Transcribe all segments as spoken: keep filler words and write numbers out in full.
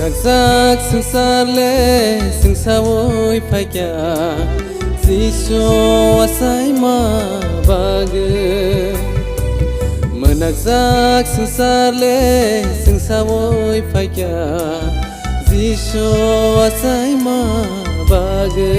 Mwnagjak swngchar le swngsaui phaikha, Jisu achaima bagwi. Mwnagjak swngchar le swngsaui phaikha, Jisu achaima bagwi.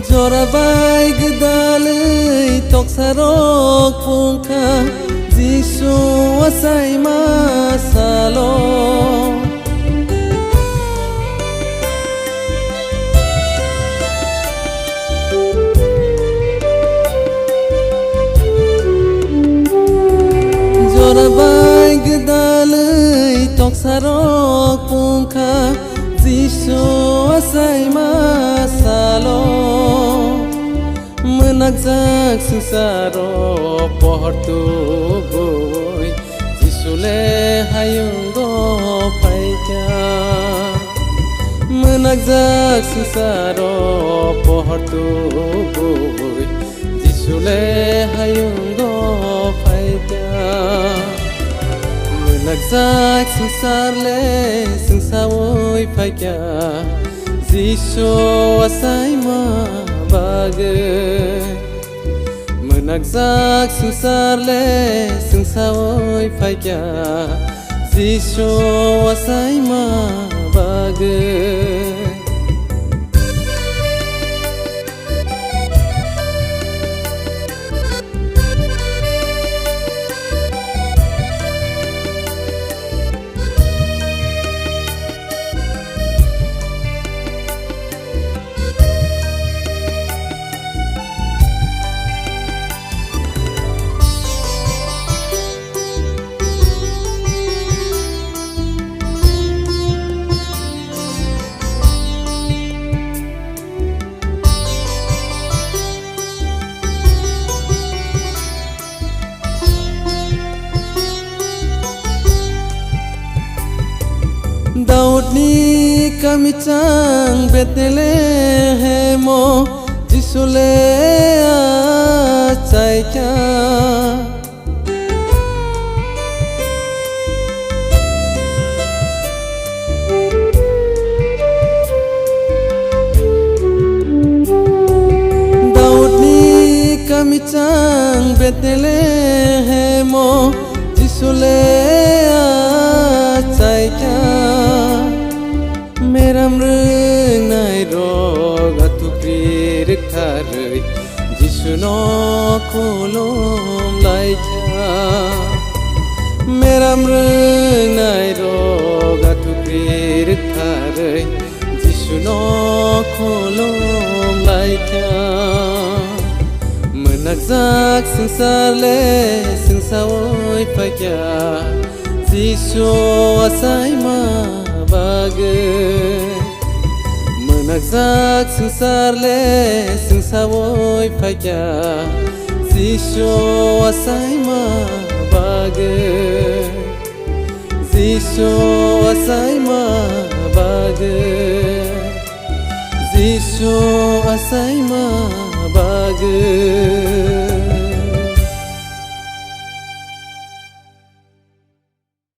Jora bai gwdalwi toksarok pungkha, Jisu achaima salo. Jora bai gwdalwi toksarok pungkha, Jisu achaima salo. Mwnakjak swngcharo pohor tubui, Jisu le hayungo phaikha. Mwnakjak swngcharo pohor tubui, Jisu le hayungo phaikha. Mwnakjak swngchar le swngsaui phaikha, Jisu achaima bagwi. Mwnakjak swngchar le swngsaui phaikha, Jisu achaima bagwi. Daudni kami chang Bethlehemo Jisu le achaikha. Daudni kami chang Bethlehemo Jisu le achaikha. Meram rwngnairok athukri rwktharwi Jisuno khulum laikha. Meram rwngnairok athukri rwktharwi Jisuno khulum laikha. Mwnakjak swngchar le swngsaui phaikha, Jisu achaima bagwi. Mwnakjak swngchar le swngsaui phaikha, Jisu achaima bagwi. Jisu achaima bagwi. Jisu achaima bagwi.